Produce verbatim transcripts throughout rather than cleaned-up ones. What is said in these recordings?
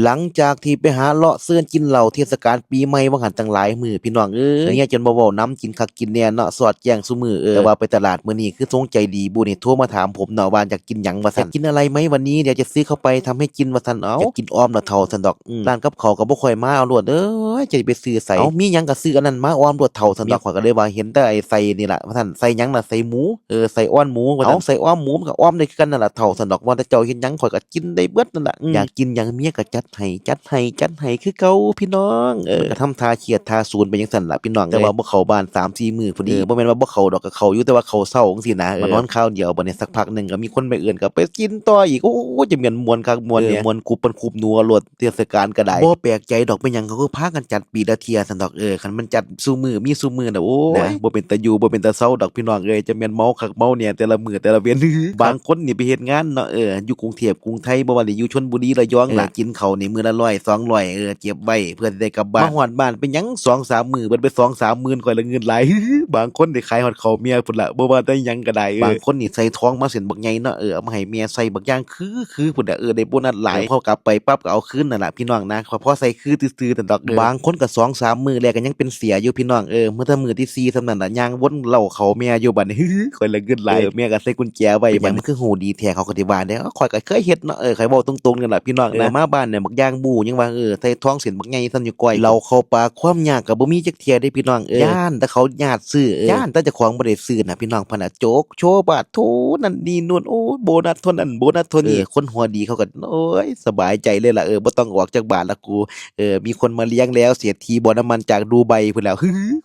หลังจากที่ไปหาเลาะเซิ่นกินเหล้าเทศกาลปีใหม่ว่าหั่นตั้งหลายมื้อพี่น้องเอ้ย เมียจนบ่เว้านำ กินคักกินแน่เนาะ สอดแจ้งซุมื้อ เออ แต่ว่าไปตลาดมื้อนี้คือทรงใจดีบุนี่ โทรมาถามผมเนาะว่าอยากกินหยังว่าซั่น อยากกินอะไรไหมวันนี้ เดี๋ยวจะซื้อเข้าไปทำให้กินว่าซั่น เอ้า อยากกินอ่อมละเฒ่าซั่นดอก อืม ร้านกับข้าวก็บ่ค่อยมา เอาโลดเอ้ย จะไปซื้อไส เอ้า มีหยังก็ซื้ออันนั้นมาอ่อมโลดเฒ่าซั่นดอก ข้อยก็เลยว่าเห็นแต่ไอ้ไส้นี่ล่ะว่าซั่น ไส้หยังล่ะ ไส้หมู เออ ไส้อ่อนหมูว่าซั่น เอ้า ไส้อ่อมหมูมันก็อ่อมได้คือกันนั่นล่ะเฒ่าซั่นดอก ว่าแต่เจ้าเฮ็ดหยังข้อยก็กินได้เบิดนั่นล่ะ อืม อยากกินหยังเมียก็จัดให้ จัดให้ จัดให้คือเก่าพี่น้อง เออ มันก็ทำท่าเครียดท่าสูนไปจั่งซั่นล่ะพี่น้อง แต่ว่า เอ้ย บ่เข้าบ้านสามสี่มื้อพอดี เออ บ่แม่นว่าบ่เข้าดอก ก็เข้าอยู่ แต่ว่าเข้าเช้าจั่งซี้นะ เออ มานอนคราวเดียว บัดนี้สักพักหนึ่งก็มีคนมาเอิ้น ก็ไปกินต่ออีก โอ้ จะแม่นม่วนคักม่วนแน่ เออ ม่วนคุบปันคุบหนูเอาโลด เทศกาลก็ได้ บ่แปลกใจดอก เป็นหยังเขาคือพากันจัดปีละเทื่อซั่นดอก เออ คันมันจัดซุมื้อ มีซุมื้อน่ะ โอ้ย นะ บ่เป็นตาอยู่ บ่เป็นตาเซาดอกพี่น้องเอ้ย จะแม่นเมาคักเมาแน่แต่ละมื้อแต่ละเว็น บางคนนี่ไปเฮ็ดงานเนาะ เออ อยู่กรุงเทพฯ กรุงไทย บ่ว่าสิอยู่ชลบุรี ระยองล่ะ เออ กินข้าวนี่มื้อละร้อย สองร้อย เออ เก็บไว้เพื่อสิได้กลับบ้าน มาฮอดบ้านเป็นหยังสองสามมื้อ เบิดไปสองสามหมื่น ข้อยละเงินหลาย บางคนได้ขายฮอดข้าวเมียพุ้นล่ะ บ่ว่าแต่หยังก็ได้ เออ บางคนนี่ใส่ทองมาเส้นบักใหญ่เนาะ เออ เอามาให้เมียใส่บักอย่าง คือ คือพุ้นน่ะ เออ ได้โบนัสหลาย เออ พอกลับไปปั๊บก็เอาคืนนั่นล่ะพี่น้องนะ พอใส่คือซื่อๆนั่นดอก เออ บางคนก็สองสามมื้อแรกก็ยังเป็นเสียอยู่พี่น้อง เออ เมื่อแต่มื้อที่สี่ส่ำนั้นล่ะ ย่างวนเหล้าเข้าเมียอยู่บัดนี้ ข้อยละเงินหลาย เออ เมียก็ใส่กุญแจไว้ เป็นหยัง บัดนี้ มันคือฮู้ดีแท้ เขาก็สิว่าเด้ ข้อยก็เคยเฮ็ดเนาะ เออ ข้อยเว้าตรงๆนี่ล่ะพี่น้องนะ เออ มาบ้านเนี่ยบักอย่างบู้ยังว่า เออ ใส่ทองเส้นบักใหญ่ส่ำนิ้วก้อย เหล้าเข้าปากความยากก็บ่มีจักเทื่อเด้พี่น้อง เออ ย้านแต่เขาญาติซื้อ เออ ย้านแต่เจ้าของบ่ได้ซื้อน่ะพี่น้อง พันน่ะโจกโชว์บาดโถนั่นนี่นู่น โอ้ย โบนัสเท่านั้น โบนัสเท่านี้ เออ คนหัวดีเขาก็ โอ้ย สบายใจเลยล่ะ เออ บ่ต้องออกจักบาทละกู เออ มีคนมาเลี้ยงแล้ว เศรษฐีบ่อน้ำมันจากดูไบพุ้นแล้ว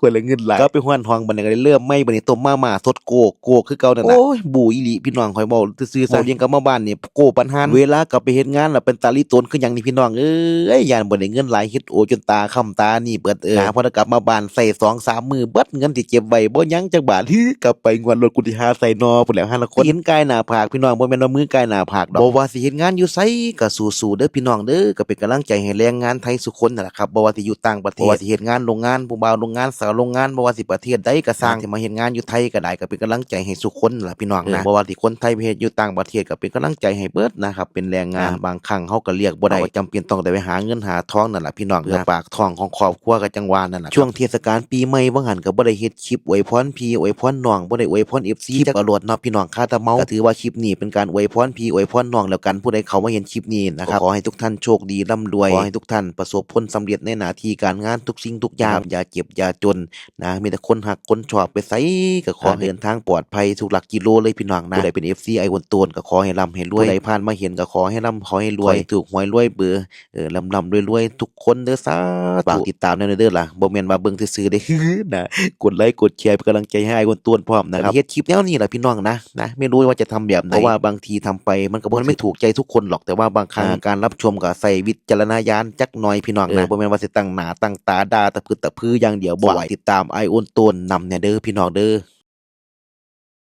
ข้อยละเงินหลาย กลับไปฮอดห้องบัดนี้ก็ได้เริ่มใหม่ บัดนี้ต้มมาม่าสดโกก โกกคือเก่านั่นล่ะ โอ้ย บู้อีหลีพี่น้อง ข้อยเว้าซื่อๆซะ เว้าเรื่องกับมาบ้านนี่ โก้ปานห่าน เวลากลับไปเฮ็ดงานแล้วเป็นตาลีโตนคือหยังนี่พี่น้องเอ้ย ย้านบ่ได้เงินหลาย เฮ็ดโอจนตาค้ำตานี่เบิด เออ หาพอได้กลับมาบ้านใส่สองสามมื้อเบิด เงินที่เก็บไว้บ่ยังจักบาท ฮือกลับไปงวดรถกูสิหาใส่นอพุ้นแหล้ว หาละคน ตีนกายหน้าผากพี่น้อง บ่แม่นว่ามือกายหน้าผากดอก บ่ว่าสิเฮ็ดงานอยู่ไสก็สู้ๆเด้อพี่น้องเด้อ ก็เป็นกำลังใจให้แรงงานไทยซุคนนั่นล่ะครับ บ่ว่าสิอยู่ต่างประเทศ บ่ว่าสิเฮ็ดงานโรงงาน ผู้บ่าวโรงงาน สาวโรงงาน บ่ว่าสิประเทศใดก็ซ่าง ที่มาเฮ็ดงานอยู่ไทยก็ได้ ก็เป็นกำลังใจให้ซุคนนั่นล่ะพี่น้องนะ เออ บ่ว่าสิคนไทยไปเฮ็ดอยู่ต่างประเทศก็เป็นกำลังใจให้เบิดนะครับ เป็นแรงงาน อ่า บางครั้งเฮาก็เลือกบ่ได้ เฮาก็จำเป็นต้องได้ไปหาเงินหาทองนั่นล่ะพี่น้อง เพื่อ นะ ปากท้องของครอบครัวก็จั่งว่านั่นล่ะครับ ช่วงเทศกาลปีใหม่ว่าหั่นก็บ่ได้เฮ็ดคลิปอวยพรพี่อวยพรน้อง บ่ได้อวยพร เอฟซี คลิป จักบาทเนาะพี่น้อง คาแต่เมา ก็ถือว่าคลิปนี้เป็นการอวยพรพี่อวยพรน้องแล้วกัน ผู้ใดเข้ามาเห็นคลิปนี้นะครับ ก็ขอให้ทุกท่านโชคดีร่ำรวย ขอให้ทุกท่านประสบผลสำเร็จในหน้าที่การงานทุกสิ่งทุกอย่าง อย่าเจ็บอย่าจน นะ มีแต่คนฮักคนชอบ ไปไสก็ขอให้เดินทางปลอดภัยทุกหลักกิโลเลยพี่น้องนะ ผู้ใดเป็น เอฟซี ไอ้อ้วนโตนก็ขอให้ร่ำให้รวย ผู้ใดผ่านมาเห็นก็ขอให้ร่ำขอให้รวย ขอให้ถูกหวยรวยเบอร์ เออ ร่ำๆรวยๆทุกคนเด้อ สาธุ ฝากติดตามแนวเด้อล่ะ บ่แม่นว่าเบิ่งซื่อๆเด้ นะ กดไลค์กดแชร์เป็นกำลังใจให้ไอ้อ้วนโตนพร้อมนะครับ เฮ็ดคลิปแนวนี้ล่ะพี่น้องนะ นะ ไม่รู้ว่าจะทำแบบไหน เพราะว่าบางทีทำไปมันก็บ่ ไม่ถูกใจทุกคนหรอก แต่ว่าบางครั้ง อ่า การรับชมก็ใส่วิจารณญาณจักหน่อยพี่น้องนะ เออ บ่แม่นว่าสิตั้งหน้าตั้งตาด่าตะพึดตะพืออย่างเดียว บ่ไหว ติดตามไอ้อ้วนโตนนำแน่เด้อพี่น้องเด้อ